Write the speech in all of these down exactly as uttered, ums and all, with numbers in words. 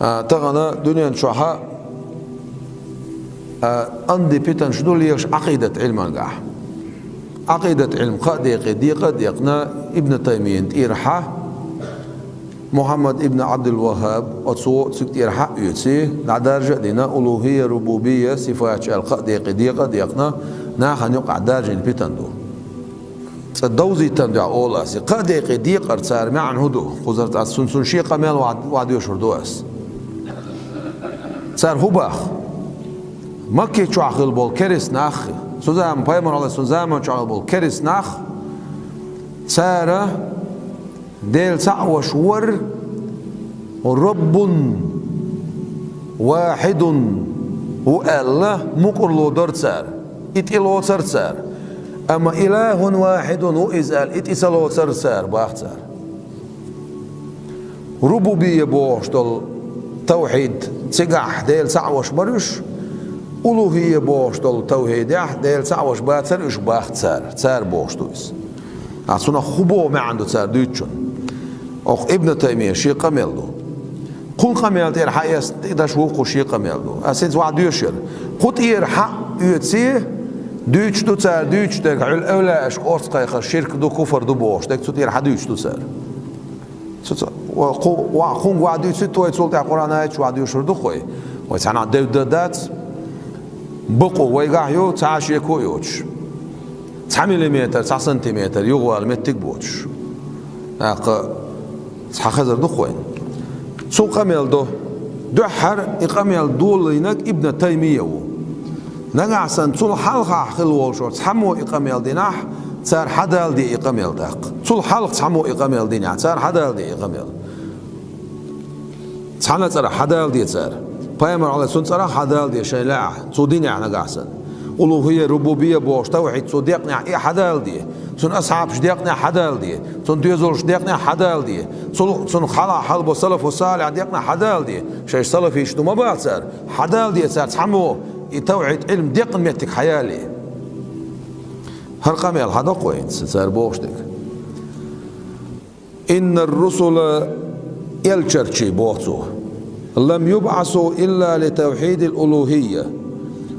А, тахана дуьнен чохь а, а, анди питанаш ду лелаш Ӏакъидат Ӏилмангахь. Ӏакъидат Ӏилм кхаа декъе декъа а декъна Ибн Таймиян тӀера хьа, Мухьаммад ибн Ӏабдул-Ваххаб, оцо цига тӀера хьа а оьций, дӀадаржа а дина, улухӀия, рубубия, сифаташ аьлла кхаа декъе декъа а декъна, нахана юкъахь даржийна питана ду. Цкъа довзийтан дуьхьа олу ас. Кхаа декъе декъар цара маьӀна хӀун ду? Кхузара ас цунна, цунна шен къамел ван, ван доьшур ду ас. Цара хӀун баха? Макки чохь хилла болу керист нах, цу заман пайхамар Ӏалайхиссалам заман чохь хилла болу керист нах, цара Дела цхьаъ ваш вар, Роббун вахьидун ву аьлла, мукъарло дара цара, и тӀелоцара цара. Амма илахун вахьидун ву иза аьлла, и тӀе ца лоцара цара, баха цара. Рубубия бохуш долу тавхьид цигахь Дела цхьаъ ваш бара уьш, улухӀия бохуш долу тавхьидехь Дела цхьаъ ваш бацара уьш, баха цара, цара бохуш ду иза. А цунах хӀун боху маьӀна ду цара дуьйцучун? Окху Ибн Таймия шен къамел ду. Кху къамел тӀера хьаэцна тӀедаш ву кху шен къамел ду. Ас хӀинца ван доьшура. Кху тӀера хьа оьций, дуьйцуш ду цара, дуьйцуш дерг, хьуьлла эвлаашка орца кхайкхар ширк ду, куфар ду бохуш дерг, цу тӀера хьа дуьйцуш ду цара. Цу, цу, ва-, кху, ва-, кхунга ван дуьйцуьйту вай, цул тӀаьхьа Къуръан аяташ ван доьшур ду-кх вай. Вай цхьанхьа девда дац, бакъо вайгахь ю, цхьа а шеко а йоцуш. Цхьа миллиметр, цхьа сантиметр юхавала меттиг боцуш. ТӀаккха цхьа хазар ду-кх вайна. Цу къамел до. Дуьххьара и къамел долийнарг Ибн Таймия ву. Нагахь санна цул хьалхахь хилла волчо цхьаммо и къамел динахь, цара хьадалде и къамел тӀаккха. Цул хьалха цхьаммо и къамел динехь, цара хьадалде и къамел. Цхьана цӀарах хьадалде цара. Пайхамар Ӏалайхиссалам цӀарах хьадалде шайн лаахь, цо динехь нагахь санна. УлухӀия, рубубия бохуш тавхьид цо декънехь и хьадалде. Цуьнан асхьабаш декънехь хьадалде. Цуьнан доьзалш декънехь хьадалде. Цул, цунах хьалха хьалабо салафу салихь декънехь хьадалде. Шайша салафиш ду ма баха цара. Хьадалде цара цхьаммо и тавхьид Ӏилм декъна меттиг хьаяле. ХӀара къамел хьадоккху вайна цара бохуш дерг. Иннар русула, элчанаш, боху цо, лам юбӀасу илла ли тавхьидил улухӀия.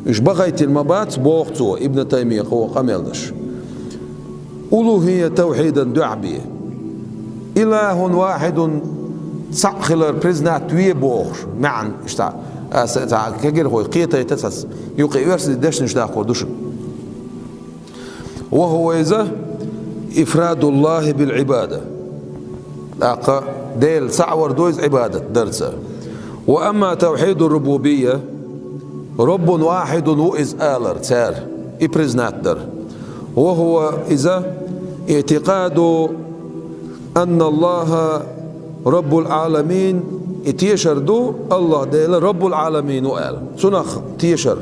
Уьш бахийтина ма бац, боху цо, Ибн Таймия кхо къамел деш. УлухӀия тавхьидан дуьхьа бен. Илахун вахьидун, цхьаъ хилар признать ве бохуш, маьӀна иштта. Аса цхьа кегирхой кхетайта цхьаца, юкъе оьрсийн дешнаш даккхо ду шу. Ва хӀува иза ифрадуллахӀи бил Ӏибада. ТӀаккха Дела цхьаъ вар ду иза Ӏибадат дарца. Ва амма тавхьиду рубубия, Роббун вахьидун ву иза алар цара, и признать дар. Ва хӀува иза иътикъаду анналлахӀа Роббул Ӏаламин, и тешар ду, АллахӀ Дела Роббул Ӏаламин ву аьлла. Цунах тешар.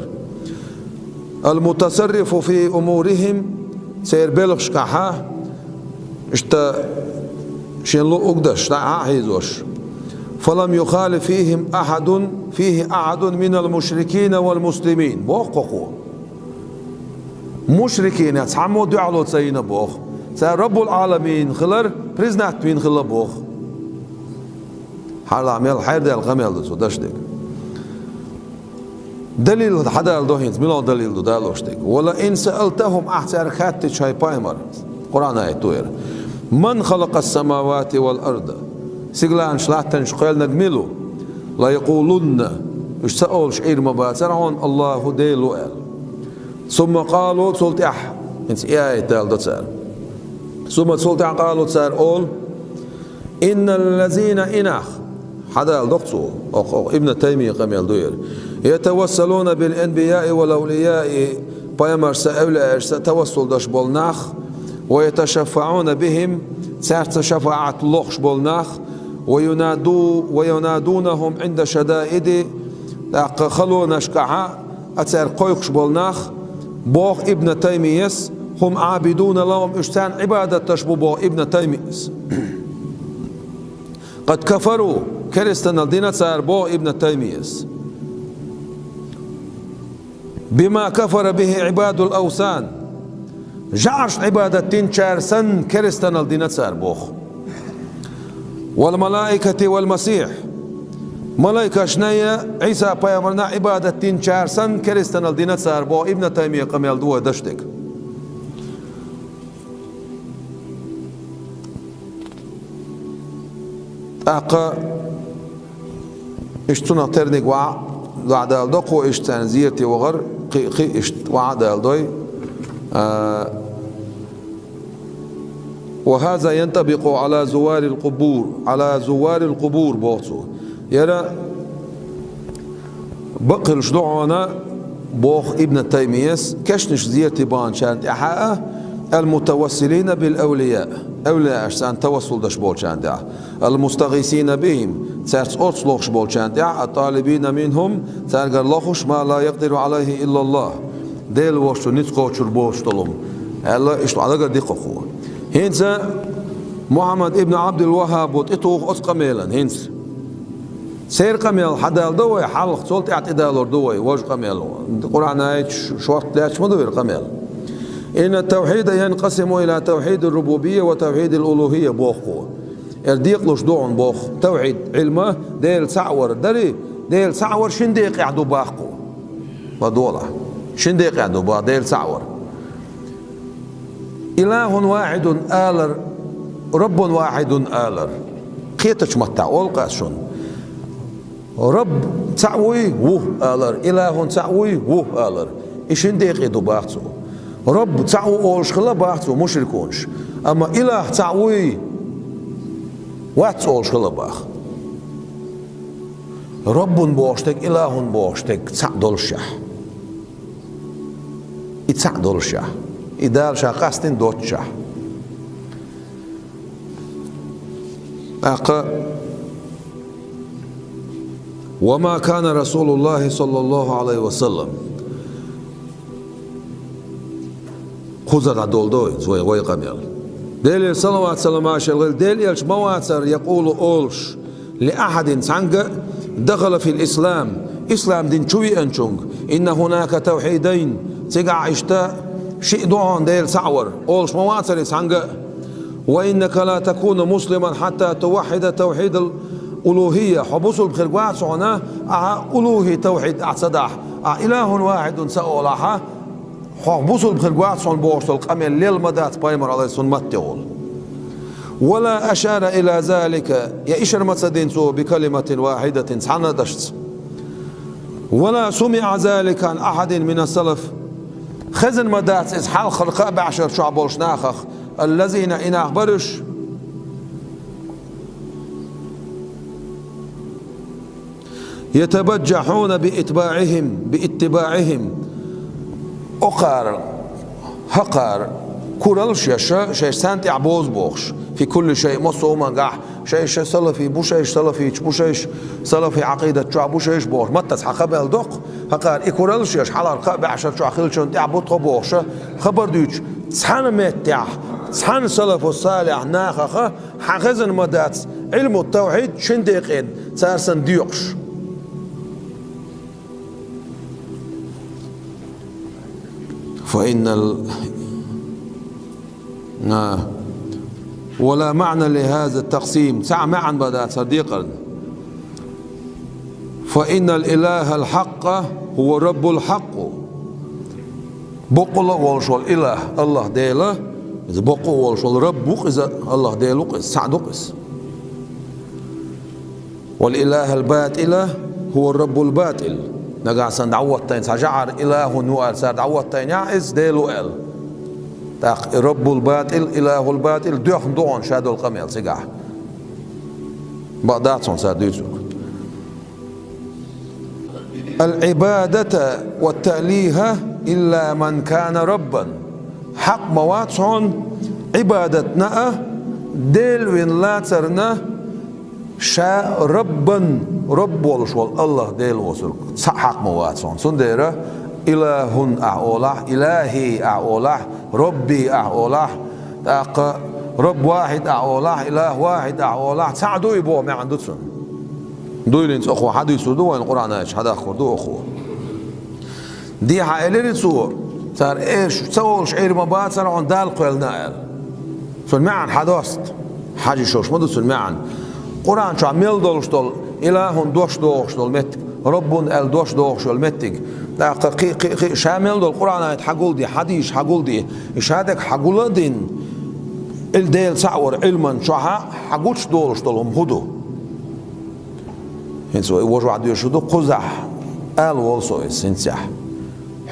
Ал-мутасаррифу фи умурихим, церан белхашкахьа, иштта шен луъург деш, дӀа а хьийзош. Фалам юхалиф фихим ахьадун, фихи ахьадун минал мушрикина вал муслимин. Боху кхо кхо. Мушрикинех цхьаммо дуьхьало ца йина боху. Цара Роббул Ӏаламин хилар признать вина хилла боху. Хьалха мел хьердаьлла къамел ду цо даш дерг. Далил хьадала до хӀинца, мила далил ду далош дерг. Ва ла ин саалтахум, ахь цаьрга хаьттича, хӀай пайхамар, Къуръан аят ду яра. Ман халакъас самавати вал арда. Сигаланаш, латтанаш кхоьллинарг мила ву? Ла якъулунна. Уьш ца олуш Ӏийр ма бацара хьуна, АллахӀу Дела ву аьлла. Сумма къалу, цул тӀаьхьа, хӀинца и аят дала до цара. Сумма, цул тӀаьхьа къалу, цара олу: «Инналлазина», и нах, хьадала доккху цо, окху, окху Ибн Таймия къамел ду яра, «ятавассалуна бил анбияи вал авлияи», пайхамаршца, эвлияашца тавассул деш болу нах, «ва яташаффауна бихим», цаьрца шафаӀат лохуш болу нах, «ва юнаду-, ва юнадунахум Ӏинда шадаиди», тӀаккха халонашкахьа а цаьрга кхойкхуш болу нах, боху Ибн Таймияс, «хум Ӏабидуна лахум», уьш царна Ӏибадат деш бу, боху Ибн Таймияс. «Къад кафару», керстанал дина цара, боху Ибн Таймияс. «Бима кафара бихи Ӏибадул авсан». ЖӀарш Ӏибадат динчара санна керстанал дина цара, боху. «Вал малаикати вал масихь». Малайкашна а, Ӏийса пайхамарна а Ӏибадат динчара санна керстанал дина цара боху Ибн Таймия къамел ду вай дашдерг. ТӀаккха иштта цунах терниг ваӀ, ваӀ дала доккхо иштта царна зерате вахар, кхин, кхин иштта ваӀ дала дой. А, «وهذا ينطبق على زوار القبور، على زوار القبور», боху цо. Яра бакъ хилаш ду хьуна, боху Ибн Таймияс, кешнаш зерате баханчарна тӀехьа а, «المتوسلين بالأولياء», эвлияашца тавассул деш болчарна тӀехьа, «المستغيثين بهم», цаьрца орцах лохуш болчарна тӀехьа, «الطالبين منهم», цаьргара лохуш, «ما لا يقدر عليه إلا الله», Дела волчу ницкъ кхочур боцуш долу, аьлла, иштта дӀадагардира кхо. ХӀинца Мухьаммад ибн Ӏабдул-ВаххӀабо тӀетуху оцу къамелан, хӀинца. Церан къамел хьадала до вай, хьалха цул тӀаьхьа тӀедалор ду вай, важа къамел. Къуръан аяташ шортта лаьтташ ма ду вера къамел. «إن التوحيد ينقسم إلى توحيد الربوبية وتوحيد الألوهية», боху кхо. Эр декъалуш ду хьуна боху, тавхьид, Ӏилма, Дела цхьаъ вар дарий, Дела цхьаъ вар шин декъехь ду баккху. Ма долахь. Шин декъехь ду боху Дела цхьаъ вар. «إله واحد» алар, «رب واحد» алар. Кхетачу маттахь олу-кх ас шуна. Рабб цхьаъ вуй, ву алар, илахун цхьаъ вуй, ву алар. И шин декъе ду баха цо. Рабб цхьаъ ву олуш хилла баха цо мушрикунаш. Амма илах цхьаъ вуй, вац олуш хилла баха. Раббун бохуш дерг, илахун бохуш дерг цхьаъ долушехь. И цхьаъ долушехь. И Дала ша къастина доццушехь. ТӀаккха: «وما كان رسول الله صلى الله عليه وسلم». Кхуза дӀадолу ду иза вай, вай къамел. Делера салават-салам ма шел гӀайла, Дела элча ма вацара, якъулу олуш, «لأحد» цхьаьнга а, «دخل في الإسلام» ислам дин чу веанчунга, «إن هناك توحيدين» цигахь иштта шиъ ду хьуна Дела цхьаъ вар олуш ма вацара иза цхьаьнга а. «وإنك لا تكون مسلما حتى توحد توحيد الألوهية». Хьо бусулба хир вац хьуна, ахьа улухи тавхьид ахь ца дахь, ахь илахун вахьидун ца олахьа, хьо бусулба хир вац хьуна бохуш долу къамел лелла ма дац пайхамар, Ӏалайхиссалам, ма тӀехула. «ولا أشار إلى ذلك», я ишар ма ца дина цо, «بكلمة واحدة», цхьана а дашца. «ولا سمع ذلك عن أحد من السلف». Хезна ма дац иза хьалхара кхаа бӀешар чохь болуш нахах, «الذين», и нах бараш, «يتبجحون بإتباعهم، باتباعهم». Окхара, хӀокхара куралла еш, шаьш царна тӀехь бозу бохуш, «في كل شيء», массо а хӀумангахь, шаьш салафий бу, шаьш салафийча бу, шаьш салафий Ӏакъидат чохь бу, шаьш бохуш. Матта цхьа къамел доккху, хӀокхара и куралла еш, хьалхара кхаа бӀешар чохь хиллачунна тӀехь бу тхо бохуша, хабар дуьйцуш, цхьана меттехь, цхьана салафу салихь нахаха хьан хезна ма дац, Ӏилму тавхьид шин декъе цара санна доькъуш. فإن ال-، а, «ولا معنى لهذا التقسيم», цхьа маьӀна бан дац хӀара декъарна. «فإن الإله الحق هو الرب الحق». Боккъала а волуш волу Илах, Аллах Дела, иза боккъала а волуш волу Рабб ву-кх иза, Аллах Дела ву-кх иза, цхьаъ ду-кх иза. «والإله الباطل هو الرب الباطل». Нагахь санна дӀахӀоттайна цхьа жӀара илахун ву аьлла, цара дӀахӀоттайна яхь иза Дела ву аьлла. ТӀаккха и Раббул батӀил, Илахул батӀил доьхна ду хьуна ша долу къамел цигахь. Бакъ дац хьуна цара дуьйцург. «العبادة والتأليه إلا من كان ربا». Хьакъ ма вац хьуна Ӏибадатна а, Дела вина лацарна, ша Раббан, Рабб волуш волу Аллах Дела воцург, цхьаъ хьакъ ма вац хьуна. Цундела Илахун ахь олахь, Илахи ахь олахь, Рабби ахь олахь, тӀаккха Рабб вахьид ахь олахь, Илах вахьид ахь олахь, цхьаъ ду и боху маьӀна ду цунна. Дуйла хӀинца оха хьадуьйцур ду вайна, Къуръан аяташ хьадаккхур ду оха. Дехьа элира цо, цара эш ца олуш Ӏийр ма бацара хьуна Далла кхоьллина аьлла. Цуьнан маьӀна хьадоста. Хьажа йиш йолуш ма ду цуьнан маьӀна. Къуръан чохь мел долуш долу Илахун дош дохуш долу меттиг, Раббун аьлла дош дохуш йолу меттиг. ТӀаккха кхин, кхин, кхин, ша мел долу Къуръан аят хьагулде, хьадийша хьагулде, и ша дерг хьагула а дина, ил Дела цхьаъ вара Ӏилман чохь а хьагучу долуш долу хӀума хӀун ду? ХӀинца вай вожахь доьшур ду, кхузахь ала волу со иза хӀинцехь.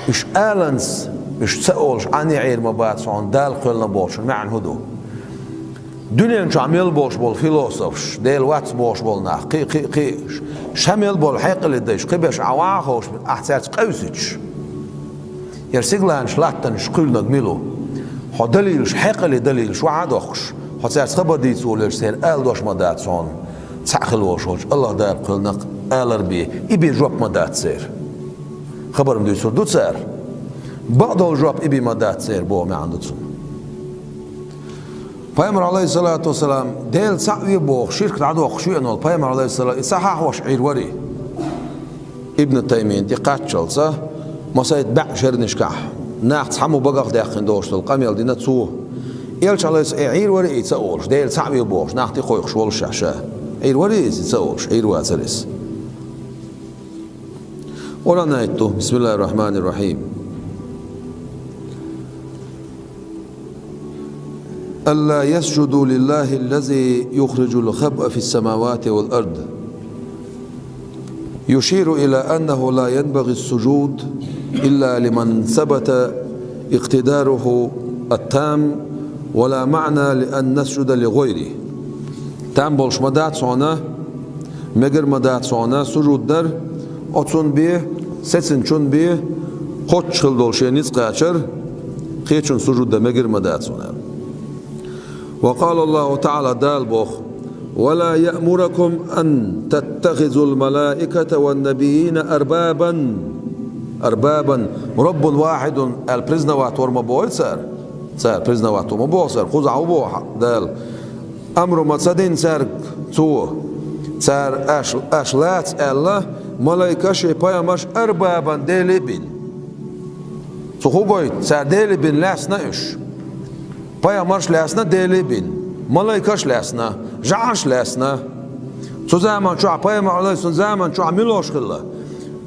Уьш аланца, уьш ца олуш Ӏан а Ӏийр ма бац хьуна, Дала кхоьллина бохучун маьӀна хӀун ду? Дуьнен чохь мел болуш болу философаш, Дела вац бохуш болу нах, кхин, кхин, кхин, ша мел болу хьекъале дайш, кхин беш Ӏа ван а ховш, ахь цаьрца къевсичаш. Яра сигаланаш латтанаш кхуьллинарг мила ву? Хьо далилаш, хьекъале далилаш ван а дохкуш, хьо цаьрца хабар дийца волуьйлуш, церан ала дош ма дац хьуна, цхьаъ хила волуш волчу АллахӀ Дала кхоьллина-кх алар бен, и бен жоп ма дац церан. Хабар ма дуьйцур ду цара. Бакъдолу жоп и бен ма дац церан боху маьӀна ду цунна. Пайхамар, Ӏалайхиссалату вассалам, Дела цхьаъ ве боху, ширк дӀадоккхуш веана волу Пайхамар, Ӏалайхиссалам, и ца хьахош Ӏийр варий? Ибн Таймин тӀе кхаччалца, масайта баьӀ шернишкахь, нах цхьаммо багах даьккхина долуш долу къамел дина цо. Элча, Ӏалайхиссалам, и Ӏийр варий и ца олуш, Дела цхьаъ ве бохуш, нах тӀекхойкхуш волуш ша, ша. Ӏийр варий иза и ца олуш, Ӏийр вацара иза. Къуръан аят ду, бисмиллахир-рахманир-рахим. ألا يسجدوا لله الذي يخرج الخبء في السماوات والأرض. يشير إلى أنه لا ينبغي السجود إلا لمن ثبت اقتداره التام، ولا معنى لأن نسجد لغيره. Там болуш ма дац хьуна, мегар ма дац хьуна сужуд дар, оцунна бен, сецначунна бен, кхоччуш хила долу шен ницкъ кхачар, кхечунна сужуд дан мегар ма дац хьуна. وقال الله تعالى, Дала боху: ولا يأمركم أن تتخذوا الملائكة والنبيين أربابا. أربابا. رب واحد аьлла признавать вар ма боху цара. Цара признавать ву ма боху цара, кхузахь ву боху Дала. Амру ма ца дина цаьрга цо. Цара аш, аш лаца аьлла, малайкаш а, пайхамарш а арбабан, Деле а бина. Цу хӀун гойту? Цара Деле а бина лаьцна уьш. Пайхамарш а лаьцна, Деле а бина. Малайкаш а лаьцна, жӀарш а лаьцна. Цу заман чохь, Пайхамар, Ӏалайхиссалам, заман чохь мила хилла?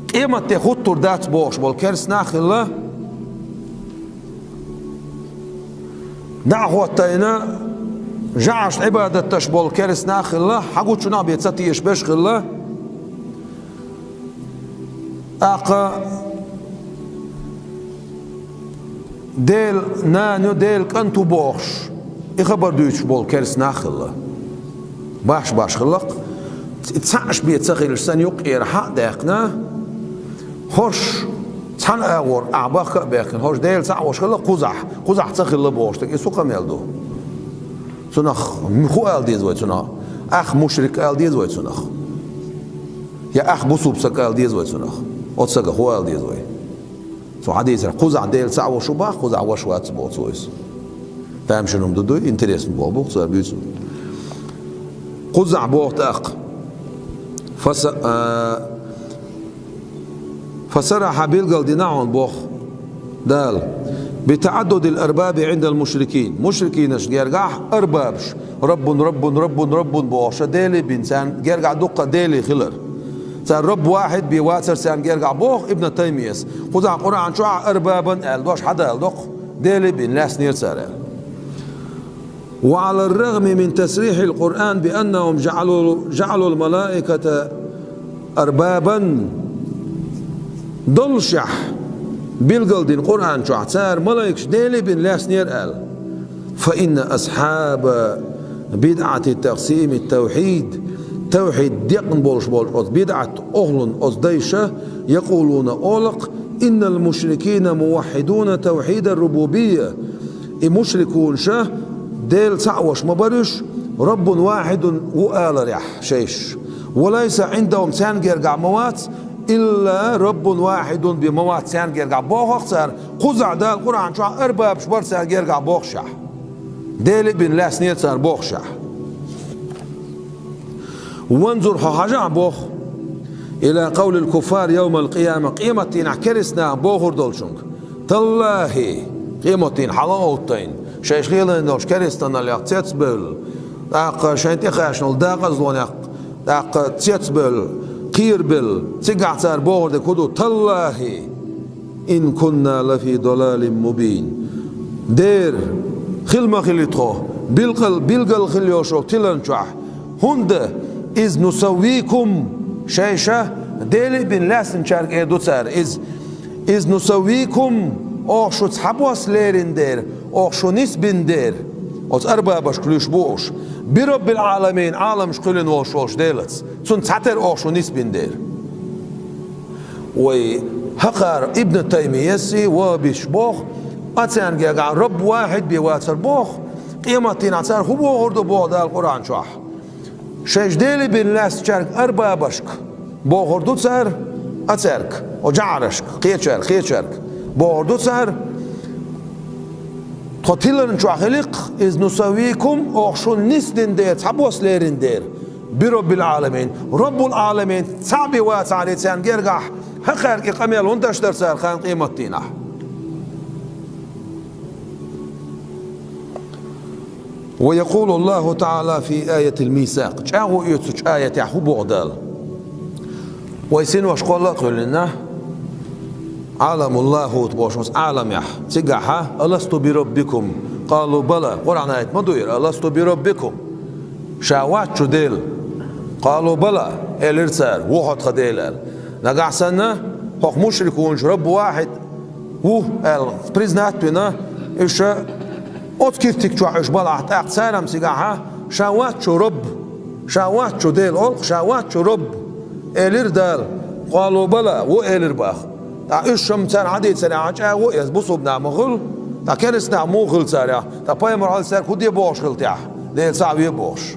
Къематде хӀуттур дац бохуш болу керста нах хилла. ДӀа а хӀоттайна, жӀаршна Ӏибадат деш болу керста нах хилла, хьагучунах бен ца тешаш берш хилла. ТӀаккха Делан нана ю, Делан кӀант ву бохуш, и хабар дуьйцуш болу керста нах хилла. Баш-баш хилла-кх. Цхьаъ бен ца хилча санна юккъера хьа а даьккхина, хӀорш цхьана агӀор ахь бахка а баьхкина, хӀорш Дела цхьаъ волуш хилла кхузахь, кхузахь ца хилла бохуш дерг, и цу къамел ду. Цунах хӀун ала деза вай цунах? Ах мушрик ала деза вай цунах? Я ах бусулба стаг ала деза вай цунах? Оцу стагах хӀун ала деза вай? Цо хьадийцарехь, кхузахь Дела цхьаъ волуш ву боху, кхузахь ваш вац боху цо иза. Тамашийна хӀума ду дуй, интересно боху, боху цара буьйцу. Кхузахь боху тӀаккха. Фаса-, а, фасараха билгал дина хьуна боху Дала. بتعدد الأرباب عند المشركين. Мушрикинаш гергахь арбабаш. Раббун, Раббун, Раббун, Раббун бохуша Деле бина, царна гергахь дуккха Деле хилар. Цара Рабб вахьид бен вацар царна гергахь боху Ибн Таймияс. Кхузахь Къуръан чохь арбабан аьлла дош хьадала доккху, Деле бина лаьцнера цара аьлла. وعلى الرغم من تصريح القرآن بأنهم جعلوا، جعلوا الملائكة أربابا, доллушехь, билгал дина Къуръан чохь, цара малайкаш Деле бина лаьцнера аьлла. فإن أصحاب بدعة تقسيم التوحيد, тавхьид декъна болуш болчу оцу бидӀат охлун оцу дайша, يقولون, олу-кх: إن المشركين موحدون توحيد الربوبية. И мушрикунаша Дела цхьаъ ваш ма бара уьш, رب واحد ву аларехь шайш. وليس عندهم, царна гергахь ма вац, إلا رب واحد бен ма вац царна гергахь боху-кх цара, кхузахь Дала Къуръан чохь арбабаш бара царна гергахь бохушехь. Деле бина лаьцнера цара бохушехь. وانظر, хьо хьажахь боху, إلى قول الكفار يوم القيامة, къематдийнахь керста наха бохур долчунга. تالله, къематдийнахь хьала а оттайна, шайша лелийна долуш керстаналлех цецбевлла, тӀаккха шайна тӀекхаьчна долу декъазлонех ТӀаккха цецбелла, кхерабелла, цигахь цара бохург хӀун ду: «Таллахи, ин кунна лафи далалин мубин». Дера, хила ма хили тхо, билггал, билггал хила йолуш йолу тиларна чохь. ХӀунда из нусаввикум, шайша Деле а бина лаьцначаьрга эр ду цара иза. Из нусаввикум, оха шу цхьабосса лерина дера, оха шу нисбина дера. Оцу арбабашка луьйш бу уьш. Бираббил Ӏаламин, Ӏаламаш кхоьллина волуш волчу Делаца. Цунна цхьатера оха шу нисбина дера. Вай хӀокхара Ибн Таймияси, ваххабисташ боху, а царна гергахь Рабб вахьид бен вацар боху, къематдийнахь цара хӀун бохур ду боху Дала Къуръан чохь? Шайша Деле бина лаьцначаьрга арбабашка бохур ду цара, а цаьрга, о жаӀарашка, кхечаьрга, кхечаьрга бохур ду цара: «Тхо тиларна чохь хиликх, из нусаввикум, оха шуна нисдина дера, цхьабосса лерина дера, бираббил Ӏаламин, Раббул Ӏаламин цхьаъ бен вацахьара царна гергахь, хӀокхаьрга и къамел хӀунда даш дара цара хан къематдийнахь?» Ва якъулу Аллаху таӀала фи аятил мисакъ. ЧӀагӀо оьцучу аятехь хӀун боху Дала? Вай синош кхолла а кхоьллина, Ӏаламул лахӀут бохуш оцу Ӏаламехь, цигахьа: «Аласту би раббикум?» Къалу: «Бала». Къуръан аят ма ду иза: «Аласту би раббикум?» Ша вац шу Дела? Къалу: «Бала», — элира цара, — «ву хьо тхан Дела», — аьлла. Нагахь санна хӀокху мушрикунаш Раббу вахьид ву аьлла признать а вина, уьш оцу киртиг чохь уьш балахь, тӀаккха цара-м цигахьа: «Ша вац шу Рабб, ша вац шу Дела олу-кх, ша вац шу Рабб», — элира Дала. «Къалу бала, ву», — элира баха. ТӀаккха уьш-м цара хьадийцарехь чӀагӀо эцна, бусулба нах ма хуьлу, ткъа керста нах муха хуьлу царех, ткъа пайхамар Ӏалайхиссалам хӀун де бохуш хилла техьа, Дела цхьаъ ве бохуш.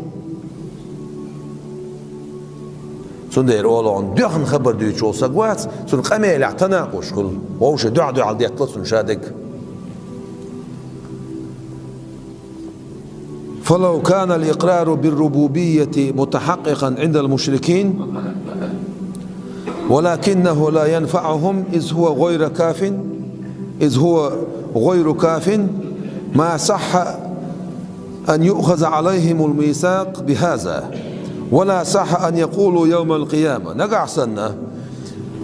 Цундела олу хьуна, доьхна хабар дуьйцуш волу саг вац, цуьнан къамелехь танакъуш хуьлу. Вовшийн дуьхьал-дуьхьал деттало цунна ша дерг. فلو كان الإقرار بالربوبية متحققا عند المشركين ولكنه لا ينفعهم إذ هو غير كاف، إذ هو غير كاف، ما صح أن يؤخذ عليهم الميثاق بهذا، ولا صح أن يقولوا يوم القيامة. Нагахь санна,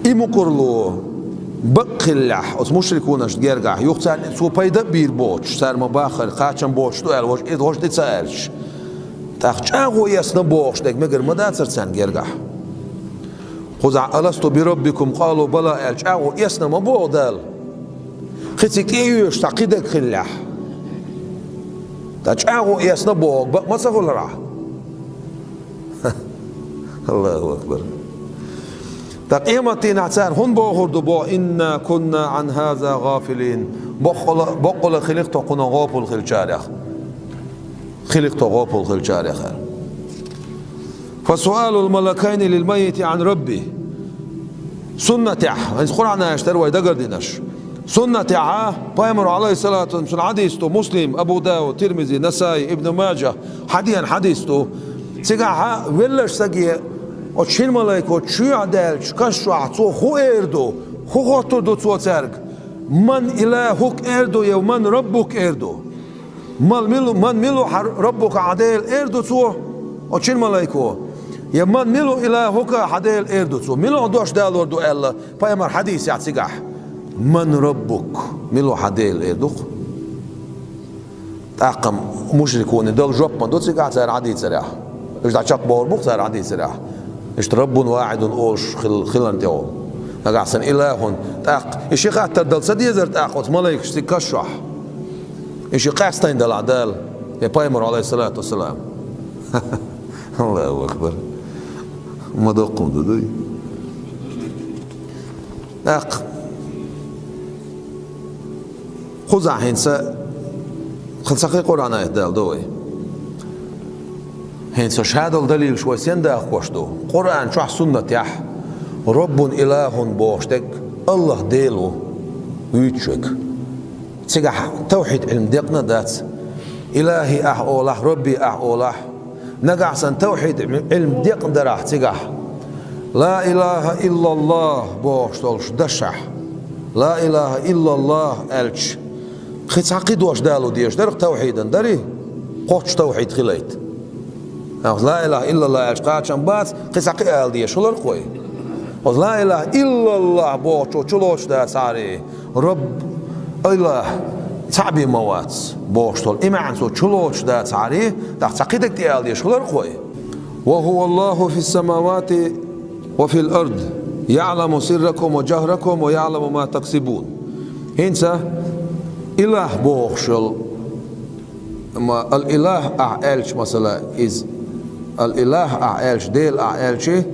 и мукъарло бакъ хиллехь, оцу мушрикунашна гергахь, юха царна цо пайда а бийр боцуш, цара ма баххара, кхачам боцуш ду аьлла, важа, важа тӀе ца аьлча. ТӀаккха чӀагӀо эцна бохуш дерг мегар ма дацара царна гергахь. Кхузахь: «Аласту би раббикум?» Къалу: «Бала», — аьлла, чӀагӀо эцна ма боху Дала. Кхин цига тӀеоьшуш цхьа кхидерг хиллехь, ткъа чӀагӀо эцна бохург бакъ ма ца хуьлура ахь. Аллаху акбар. Ткъа къематдийнахь цара хӀунда бохур ду боху: «Инна кунна Ӏан хаза гӀафилин»? Боккъала, боккъала хилира тхо кхунах гӀопал хиллачарех. Хилира тхо гӀопал хиллачарех аьлла. Фасуалул малакайни лил маййити Ӏан рабби. Суннатехь, хӀинца Къуръан аяташ дара вай дагардинарш. Суннатехь, пайхамар, Ӏалайхиссалату вассалам, цуьнан хьадис ду, Муслим, Абу Дауд, Тирмизи, Насаи, Ибн Маджа хьадеана хьадис ду. Цигахь веллачу саге оцу шина малайко чоьхьа даьллачу каш чохь цо хӀун эр ду, хӀун хоттур ду цо цаьрга? «Ман илахук?» эр ду, я «Ман раббук?» эр ду. «Ман милу, ман милу хьан раббука, хьан Дела?» эр ду цо, оцу шина малайко. Я «Ман милу илахука?» хьан Дела эр ду цо. Мила хьо дош далор ду аьлла, пайхамар хьадийсехь цигахь: «Ман раббук?» Мила хьан Дела эр ду-кх. ТӀаккха мушрикуни дала жоп ма ду цигахь цара хьадийцарехь. Уьш дӀа чекхбохур бу-кх цара хьадийцарехь. Иштта «Раббун вахьидун» олуш хил-, хиларна тӀехула. Нагахь санна «илахун». ТӀаккха и ши хаттар дала ца дезара тӀаккха оцу малайкаш цига каш чохь? И ши къаьстина далахь Дала, я пайхамар, Ӏалайхиссалату вассалам. Аллаху акбар. Ма доккхун ду дуй. ТӀаккха кхузахь хӀинца, кхин ца кхин Къуръан аят дала ду вай. ХӀинца шадолу далилаш вай сен дахкош ду? Къуръан чохь, суннатехь «Раббун илахун» бохуш дерг Аллах Дела ву, вуьйцуш верг. Цигахь тавхьид Ӏилма декъна а дац. «Илахи» ахь олахь, «Рабби» ахь олахь. Нагахь санна тавхьид Ӏилма декъна дарахь цигахь, «Ла илаха иллаллах» бохуш долуш дашахь, «Ла илаха иллаллах» аьлча, кхин цхьа кхин дош далу дезаш дара-кх тавхьидан, дарий? Кхоччуш тавхьид хилийта. Оцу ла илаха иллаллахӀ аьлча кхачам бац, кхин цхьа кхин ала дезаш хилар-кх вай. Оцу ла илаха иллаллахӀ бохучо чулоцуш дацахьара, Рабб, Илах, цхьаъ бен ма вац бохуш долу и маьӀна цо чулоцуш дацахьара, тӀаккха цхьа кхин дерг тӀе ала дезаш хилар-кх вай. «Ва хӀува Аллаху фис-самавати ва фил ард, яӀламу сирракум ва жахракум ва яӀламу ма таксибун». ХӀинца Илах бохуш йолу Амма ал-илахӀ ахь аьлча, масала, иза, ал-илахӀ ахь аьлча, Дела ахь аьлча,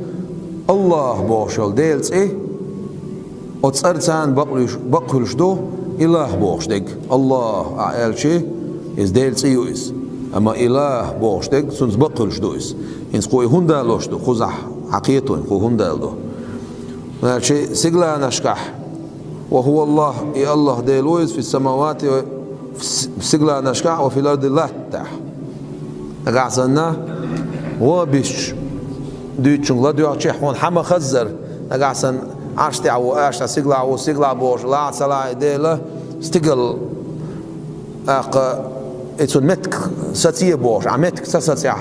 АллахӀ бохуш йолу Делан цӀе, оцу цӀарца бакъ хуьлуш, бакъ хуьлуш ду илахӀ бохуш дерг. АллахӀ ахь аьлча, иза Делан цӀе ю иза. Амма илахӀ бохуш дерг, цуьнца бакъ хуьлуш ду иза. ХӀинца кху и хӀунда лош ду, кхузахь хьан кхетон, кху хӀунда ду. Значит, сигаланашкахь, «Ва хӀува Аллах», и АллахӀ Дела ву иза, «фис-самавати», ва, фис-, сигаланашкахь, «ва фил арди», латтахь. Нагахь санна, ва бисча, дуьйцучуьнга ладоьгӀчехь, хьуна хьан ма хаззара, нагахь санна, Ӏарш тӀехь ву, Ӏарш тӀехь, сигалахь ву, сигалахь бохуш, лахь а ца лахь и Дела, стигала, тӀаккха, и цуьнан меттиг сацае бохуш, ахь меттиг ца сацахь,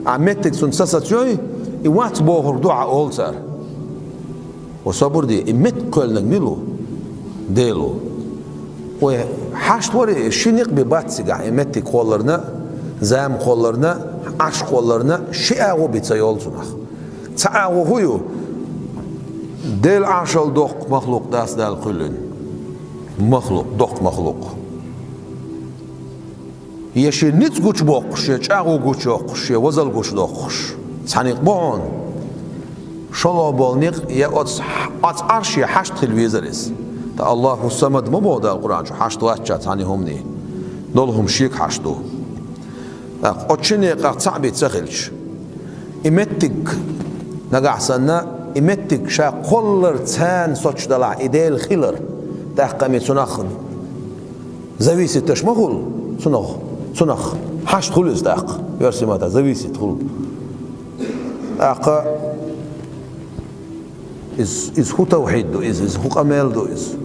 ахь меттиг цуьнан ца сацайой, и вац бохург ду хьан олу цара. Ва собар де, и меттиг кхоьллинарг мила ву? Дела ву. Вай хьашт вара, ши некъ бен бац цигахь, и меттиг кхолларна, зама кхолларна, Ӏарш кхолларна, ши агӀо бен ца йолу цунах. Цхьа агӀо хӀун ю? Дела Ӏаршал доккха махлукъ дац Дала кхоьллина. Махлукъ, доккха махлукъ. Я шен ницкъ гучубоккхуш, я чӀагӀо гучуйоккхуш, я вазал гучудоккхуш. Цхьа некъ бу хьуна. ШолгӀа болу некъ я оцу, оцу Ӏарше хьашт хила везара иза. Ткъа Аллаху Самад ма боху Дала Къуръан чу, хьашт вац цхьана хӀумане. Долу хӀума шега хьашт ду. ТӀаккха оцу шин некъах цхьаъ бен ца хилча, и меттиг, нагахь санна, и меттиг ша кхоллар царна соцуш далахь, и Дела хилар, тӀаккха ма цунах зависиташ ма хуьлу, цунах, цунах хьашт хуьлу иза тӀаккха. Оьрсийн маттахь зависит хуьлу. ТӀаккха иза, иза хӀун тавхьид ду иза, иза хӀун къамел ду иза?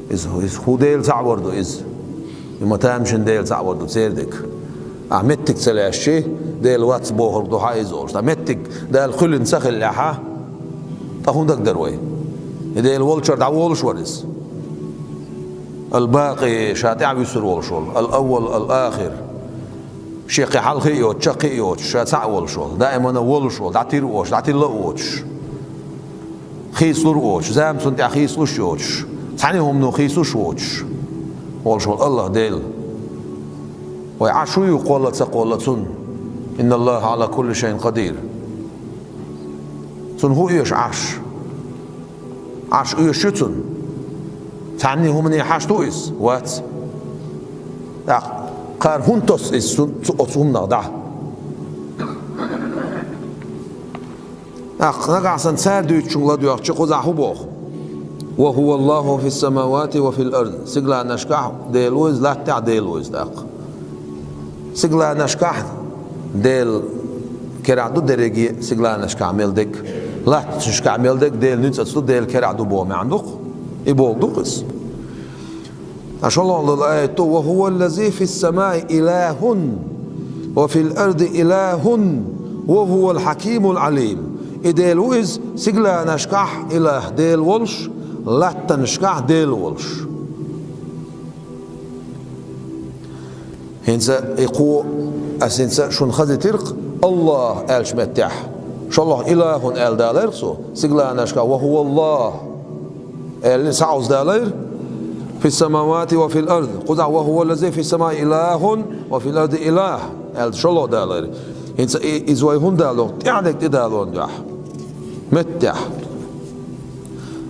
Иза, иза хӀун Дела цхьаъ вар ду иза? И ма тамашийна Дела цхьаъ вар ду церан дерг. Ахь меттиг ца лаьцча, Дела вац бохург ду хьан иза олуш. Ткъа меттиг Дала кхоьллина ца хиллехь, ткъа хӀун дагадара вай? И Дела волчара дӀаволуш вара иза. Ал-Бакъи, ша тӀаьхьа вуьсур волуш волу. Ал-Аввал, Ал-Ахир. Шен кхин хьалхе а йоцуш, чаккхе а йоцуш, ша цхьаъ волуш волу, даимана волуш волу, дӀатир а воцуш, дӀатилла а воцуш, хийцалур а воцуш, зама цунна тӀехь хийцалуш а йоцуш, цхьана хӀумано хийцалуш а воцуш волуш волу АллахӀ Дела. Вай Ӏарш хӀун ю, кхолла а ца кхолла Цунна? «ИнналлахӀа Ӏала кулли шайъин къадир». Цунна хӀун оьшу Ӏарш? Ӏарш оьшуш ю Цунна? Цхьана хӀумане хьашт ву иза? Вац. ТӀаккха кхара хӀунда тосу иза цу, цу, оцу хӀуманах дӀа? ТӀаккха нагахь санна цара дуьйцучуьнга ладоьгӀча, кхузахь хӀун боху? «Ва хӀува Аллаху фис-самавати ва фил ард». Сигаланашкахь Дела ву иза, латтахь Дела ву иза тӀаккха. Сигаланашкахь Дела керахь ду дерриге, сигаланашкахь мел дерг, латтанашкахь мел дерг Делан ницкъаца ду, Дела керахь ду боху маьӀна ду-кх. И бохург ду-кх иза. Ткъа шолгӀа долу аят ду: «Ва хӀува ллази фис-самаи илахӀун, ва фил арди илахӀун, ва хӀувал хьакимул Ӏалим». И Дела ву иза, сигаланашкахь илахӀ Дела волуш, латтанашкахь Дела волуш. ХӀинца и кхо, аса хӀинца шуна хазийтира-кх, АллахӀ аьллачу меттехь. ШолгӀа илахӀун аьлла далайра-кх цо, сигаланашкахь «ва хӀува АллахӀ» аьлла схьауза далайра, «фис-самавати ва фил ард». Кхузахь «ва хӀува ллази фис-самаи илахӀун ва фил арди илахӀ» аьлла шолгӀа далайра. ХӀинца и, иза вай хӀунда дало, тӀаьхьа дерг тӀедалонан дуьхьа. Меттехь.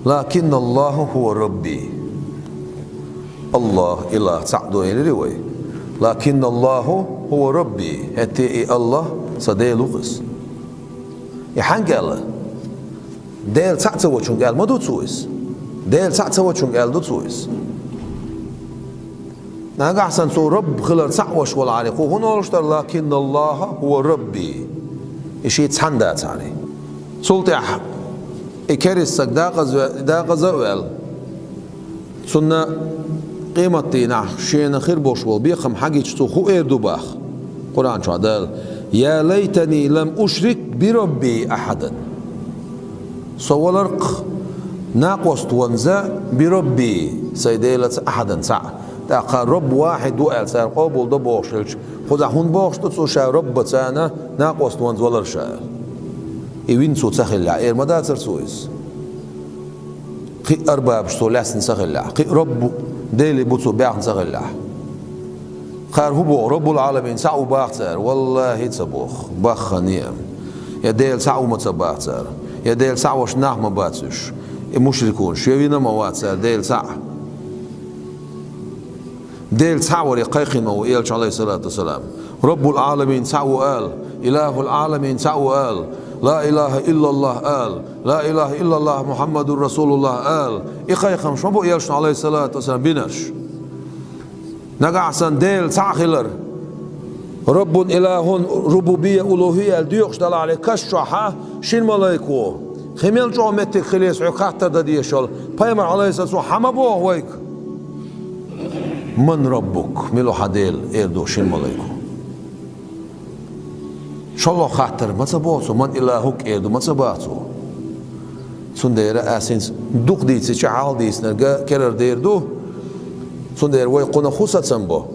«Лакинна АллахӀа хӀува Рабби». АллахӀ, илахӀ цхьаъ ду элира вай. «Лакинна АллахӀа хӀува Рабби». ХӀетте и АллахӀ сан Дела ву-кх иза. И хьаьнга аьлла? Дела цхьаъ ца волчуьнга аьлла ма ду цо иза. Дела цхьаъ ца волчуьнга аьлла ду цо иза. Нагахь санна цо Рабб хилар цхьаъ волуш валахьара, кхо хӀун олуш дара: «Лакинна АллахӀа хӀува Рабби». И шиъ цхьаьна дацахьара. Цул тӀаьхьа и керста стаг дакъаза-, дакъаза а ваьлла, цунна къематдийнахь шена хир болуш болу бекхам хьагича, цо хӀун эр ду боху Къуръан чохь Дала: «Я лайтани лам ушрик би Рабби ахадан». Со валар-кх накъост ванза би Рабби, сай Делаца, ахадан, цхьаъ. ТӀаккха Рабб вахьид ву аьлла цара къобалдо бохуш хилча, кхузахь хӀунда бохуш ду цо ша Раббаца накъост ванза валар ша аьлла? И вина цо ца хиллехь, эр ма дацара цо иза. Кхин а арбабаш цо лаьцна ца хиллехь, кхин а Рабб Дела бу цо баьхна ца хиллехь. Кхара хӀун боху, Раббул Ӏаламин цхьаъ ву баха цара? ВаллахӀи, ца боху, баххана а. Я Дела цхьаъ ву ма ца баха цара, я Дела цхьаъ веш нах ма бац уьш, и мушрикунаш, я вина ма вац цара Дела цхьаъ. Дела цхьаъ варе кхайкхина ма ву Элча, Ӏалайхиссалату вассалам. Раббул Ӏаламин цхьаъ ву ала, Илахул Ӏаламин цхьаъ ву ала, ла илаха иллаллахӀ ала, ла илаха иллаллахӀ Мухьаммадур РасулуллахӀ ала. И кхайкхамаш ма бу Элчана, Ӏалайхиссалату вассалам, бинарш. Нагахь санна Дела цхьаъ хилар, Раббун, Илахун, рубубия, улухӀия аьлла доькъуш далахьале, каш чохьа шин малайко, кхин мел чӀогӀа меттиг хилийса хьоьга хаттар дан дезаш йолу, пайхамар, Ӏалайхиссалам, цо хьан ма боху вайга? «Ман Раббук?» Мила ву хьан Дела? Эр ду шин малайко. ШолгӀа хаттар ма ца боху цо, «Ман илахук?» эр ду ма ца баха цо. Цундела ас хӀинца дукха дийцича, хьалха дийцинарг керара дер ду. Цундела вай кхунах хӀун сацам бо?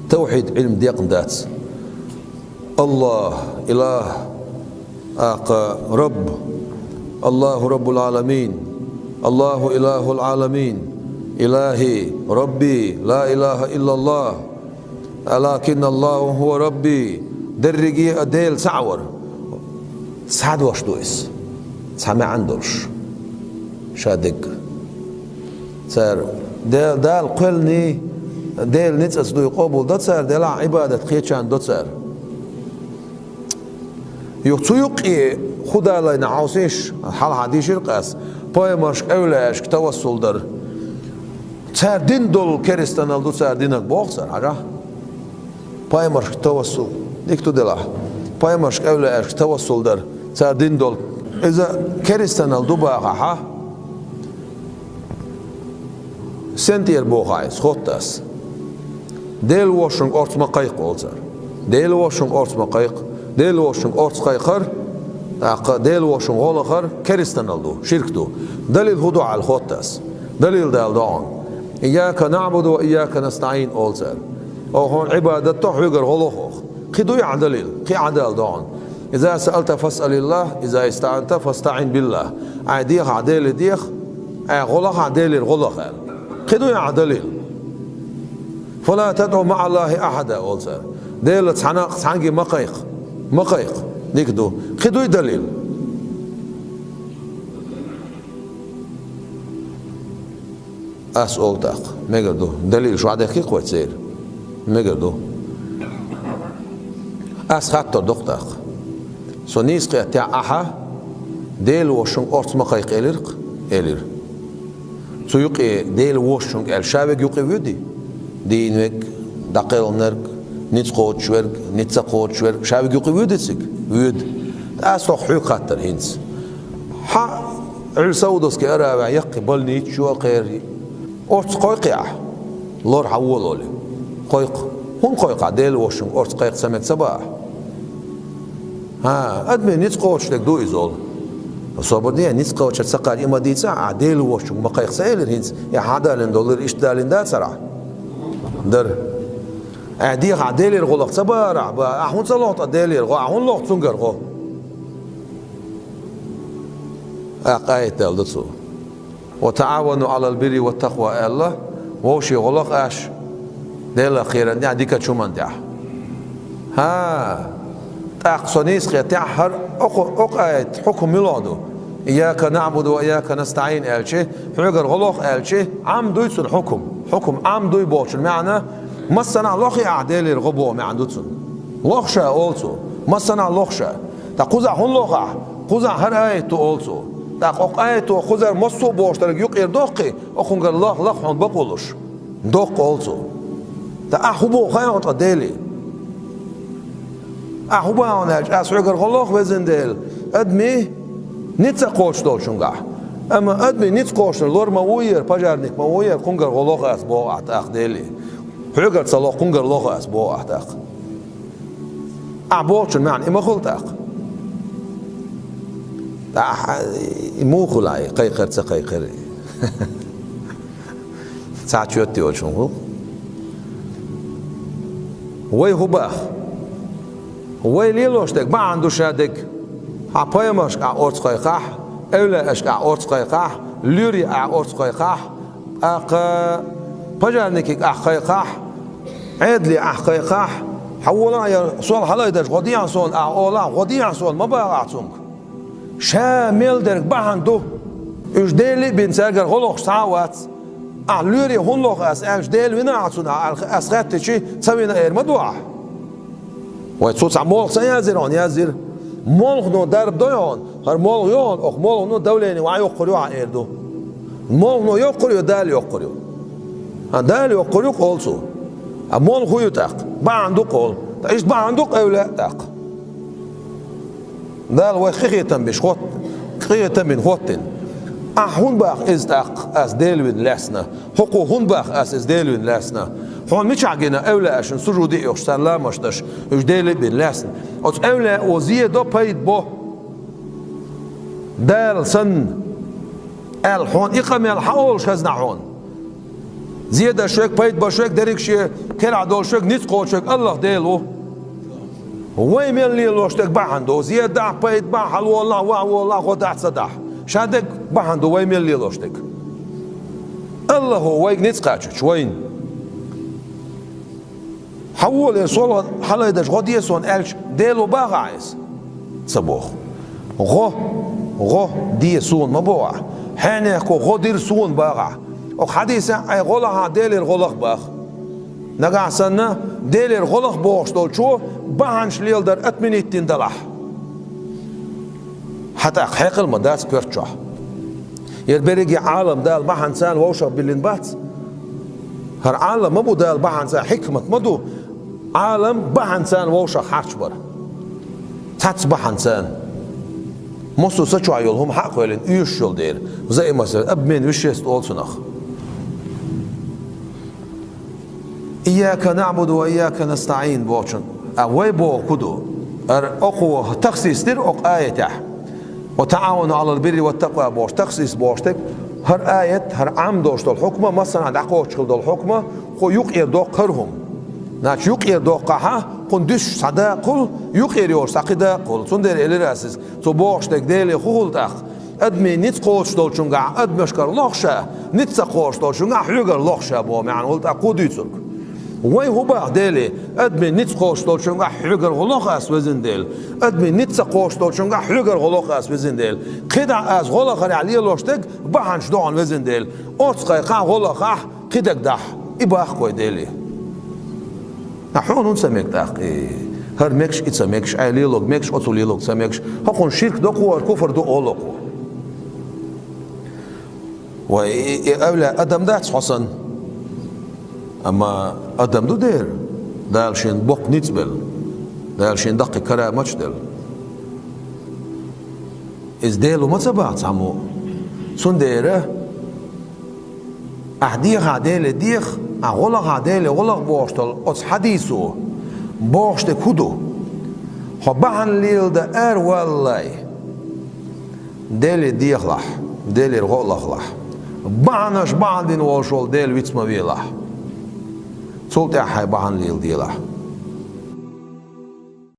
Тавхьид Ӏилма декъна дац. АллахӀ, Илахь, тӀаккха Рабб, АллахӀу Раббул Ӏаламин, АллахӀу Илахул Ӏаламин, Илахи, Рабби, ла илаха иллаллахӀ, лакин АллахӀу хӀуа Рабби, дерриге а Дела цхьаъ вар. Цхьа дош ду иза, цхьа маьӀна долуш, ша дерг. Цара Дела, Дала кхоьллиний, Дела ницкъаца дуй къобал до цара, делахь Ӏибадат кхечарна до цара. Юха цу юккъе хӀун далайна хьовсийша, хьалха дийшира-кх ас, пайхамаршка, эвлаяашка тавассул дар. Цара дина долу керстанал ду цара динарг боху цара, хьажахь. Пайхамаршка тавассул, дика ду делахь, пайхамаршка, эвлаяашка тавассул дар цара дина долу. Иза керстанал ду бахахьа, сен тӀера боху иза, хотту ас. Дела вошунга орца ма кхайкха олу цара. Дела вошунга орца ма кхайкха. Дела вошунга орца кхайкхар, тӀаккха Дела вошунга гӀо лахар керстанал ду, ширк ду. Далил хӀун ду аьлла хотту ас. Далил дала до хьуна. «Ийяка наъбуду ва ийяка настаӀин», олу цара. Оха хьуна Ӏибадат до, хьоьгара гӀо лоху оха. Кхин дуй ахьа далил? Кхин ахьа дала до хьуна. «Иза саалта фасъалиллахь, иза истаӀанта фастаӀин биллахь». Ахьа дехахь Деле деха, ахьа гӀо лахахь Делера гӀо лаха аьлла. Кхин дуй ахьа далил? «Фала тадӀу маӀаллахи ахьада», олу цара. Делаца цхьана а цхьаьнгге ма кхайкха. Ма кхайкха. Дика ду. Кхин дуй далил? Ас олу тӀаккха. Мегар ду. Далил шу дехкий-кх вай церан? Мегар ду. Ас хаттар доккху тӀаккха. Со нийса кхеттехь, ахьа Дела вошунга орца ма кхайкха элира-кх? Элира. Цу юкъе Дела вошунга аьлла, ша верг юкъе воьдий? Дийна верг, дӀакхелхинарг, ницкъ кхочуш верг, ницкъ ца кхочуш верг, ша верг юкъе воьдий цига? Воьду. Ас хӀокху хьоьга хаттар хӀинца. Хьан Ӏуьллу Саудовский Аравехь яккхий больницаш ю а кхерий? Орца кхойкхий ахьа? Лор хьан волале. Кхойкху. ХӀунда кхойкху ахьа? Дела вошунга орца кхайкха ца мега ца боху ахьа? ХӀан, адамийн ницкъ кхочушдерг ду иза олу. Собар де, ницкъ кхочуш ца кхайкхар и ма дийца ахьа, ахьа Дела вошунга ма кхайкха ца элира хӀинца, и хьан далийна долу, иштта далийна дацара ахьа? Дара. Ахьа дехахь Делера гӀо лаха ца бохура ахьа, ба, ахьа хӀунда ца лоху ткъа Делера гӀо, ахьа хӀунда лоху цуьнгара гӀо? ТӀаккха аят аьлла ду цо. «Ва таӀавану Ӏалал бирри ва такъва», аьлла, вовшийн гӀо лаха аш, Делах кхеран тӀехь, дикачу хӀуманна тӀехь. ХӀа, тӀаккха со нийса кхеттехь, хӀара окху, окху аят хьукум муьлха ду? «Ийяка наъбуду ва ийяка настаӀин» аьлчи, хьоьгара гӀо лоху аьлчи, Ӏам дуй цуьнан хьукум? Хьукум Ӏам дуй бохучун маьӀна, массанхьа лохий ахьа Делера гӀо боху маьӀна ду цуьнан. Лоху ша, олу цо, массанхьа лоху ша. ТӀаккха кхузахь хӀунда лоху ахьа? Кхузахь хӀара аят ду, олу цо. ТӀаккха окху аято кхузара массо а бохуш дерг юкъера доккхий, окхунгара лах-, лаха хьуна бакъо луш? Доккха, олу цо. ТӀаккха ахьа хӀун боху хаьий хьуна ткъа Деле? Ахьа хӀун боху аьлча, ас хьоьгара гӀо лоху, везан Дела, адамийн ницкъ ца кхочуш долчуьнгахь. Амма адамийн ницкъ кхочушдар лор ма ву яра, пожарник ма ву яра, кхунгара гӀо лоху ас боху ахьа тӀаккха Деле. Хьоьгара ца лоху, кхунгара лоху ас боху ахьа тӀаккха. Ахь бохучун маьӀна и ма хуьлу тӀаккха. ТӀаккха и муха хуьлу, и кхайкхар, ца кхайкхар? Цхьа чоьтте йолчун гӀуллакх. Вай хӀун боху? Вай лелош дерг бахьана ду ша дерг. Хьан пайхамаршка ахь орца кхайкхахь, эвлаяашка ахь орца кхайкхахь, лоьре ахь орца кхайкхахь, тӀаккха пожарникига ахь кхайкхахь, Ӏедале ахь кхайкхахь, хьан волахь я сол хьалайдеш, гӀо дехьа суна ахь олахь, гӀо дехьа суна ма боху ахь цуьнга. Ша мел дерг бахьана ду. Уьш Деле а бина, цаьргара гӀо лохуш цхьа а вац. Ахь лоьре хӀунда лоху ас аьлча, Дела вина ахь цунах аьлла, ас хаьттича, ца вина эр ма ду ахь. Вай цу цхьа молха ца язйира хьуна, язйира. Молхано дарба дой хьуна, хӀара молха йо хьуна, оха молхано давление ван йоккхур ю ахь эр ду. Молхано йоккхур ю, Дала йоккхур ю? А Дала йоккхур ю, кхолу цо. А молха хӀун ю тӀаккха? Бахьана ду, кхолу. ТӀаккха иштта бахьана ду-кх эвлаяъ тӀаккха. Дала вайх къинхетам беш хӀотт-, къинхетам бина хӀоттийна. Ахь хӀунда боху иза тӀаккха ас Дела вина лаьцна? ХӀокхо хӀунда боху ас иза Дела вина лаьцна? Хьуна мичахь гина эвлаяашна сужуде а йохуш, царна ламаз деш, уьш Деле а бина лаьцна? Оцу эвлаяо зен до, пайда бо. Дала санна, аьлла, хьуна и къамел хьан олуш хезна хьуна? Зен деш верг, пайда беш верг, дерриг шен керахь долуш верг, ницкъ кхочуш верг АллахӀ Дела ву. Вай мел лелош дерг бахьана ду. Зен дахь, пайда бахь, хьалаволахь, вахьаволахь, гӀо дахь, ца дахь. Ша дерг бахьана ду вай мел лелош дерг. АллахӀа вайга ницкъ кхачийча вайна. Хьан волера сол хьалайдеш, гӀо де суна аьлча, Дела ву боху ахь иза? Ца боху. ГӀо, гӀо де суна ма боху ахь. Хьенехко гӀо дира суна боху ахь. Оха хьадисехь, айхьа гӀо лахахь, Делера гӀо лаха боху. Нагахь санна, Делера гӀо лаха бохуш долчо бахьанаш леладар отменить дина далахь. Хьан тӀаккха хьекъал ма дац коьрта чохь. Яра берриге Ӏалам Дала бахьанца вовшах биллина бац? ХӀара Ӏалам ма бу Дала бахьанца, хьикмат ма ду Ӏалам бахьанца вовшах харжа бар. Цхьацца бахьанца. Массо а са чохь йолу хӀума хьа а кхоьллина, оьшуш йолу дела. Взаимосвязь, обмен веществ олу цунах. «Ийяка наъбуду ва ийяка настаӀин» бохучун. А вай боху хӀун ду? Ара окхо тахсис дира окху аятехь. «Ва таӀавану Ӏалал бирри ва такъва» бохуш, тахсис бохуш дерг, хӀара аят, хӀара Ӏам долуш долу хьукма, массанхьа дӀакхочуш хила долу хьукма, кху юкъера доккху хӀара хӀума. Значит, юкъера доккхахьа, кхунна дуьсуш цхьа дакъа хуьлу, юкъера йолуш цхьа кхин дакъа хуьлу. Цундела элира ас иза, цо бохуш дерг Деле хӀун хуьлу тӀаккха? Адамийн ницкъ кхочуш долчуьнгахь адамашкара лоху ша, ницкъ ца кхочуш долчуьнгахь хьоьгара лоху ша боху маьӀна хуьлу тӀаккха кху дуьйцург. Вай хӀун боху Деле? Адамийн ницкъ кхочуш долчуьнгахь хьоьгара гӀо лоху ас, везан Дела. Адамийн ницкъ ца кхочуш долчуьнгахь хьоьгара гӀо лоху ас, везан Дела. КхидӀа ас гӀо лахарехь лелош дерг бахьанаш ду хьуна, везан Дела. Орца кхайкхахь, гӀо лахахь, кхидерг дахь. И боху вай Деле. Ткъа хьуна хӀунда ца мега тӀаккха и? ХӀара мегаш, и ца мегаш, ай лелорг мегаш, оцу лелорг ца мегаш. ХӀокхунна ширк до кхо, хӀара куфр ду олу кхо. Вай, и, и эвлаяъ адам дац хьо санна? Амма адам ду дера, Дала шена боккха ницкъ белла, Дала шена даккхий караматаш делла. Иза Дела ву ма ца боху цхьаммо. Цундела ахь дехахь Деле деха, ахь гӀо лахахь Деле гӀо лаха бохуш долу оцу хьадисо бохуш дерг хӀун ду? Хьо бахьана леладан аравалале, Деле дехалахь, Делера гӀо а лахалахь. Бахьанаш бахьана дина волуш волу Дела виц ма велахь. Цул тӀаьхьа хьайн бахьана леладелахь.